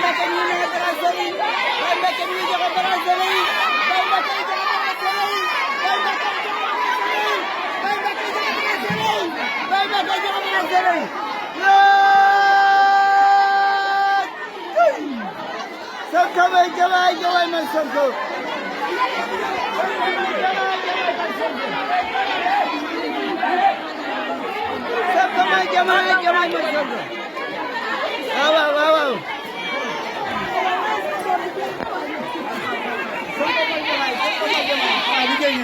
Mbacke ñu ne dara sëriñ Baye Mbacke ñu joxe dara sëriñ Baye Mbacke joxe dara sëriñ Baye Mbacke joxe dara sëriñ Baye Mbacke joxe dara sëriñ Sonko bay Diomaye man Sonko Sonko bay Diomaye man Sonko waaw waaw waaw liggéey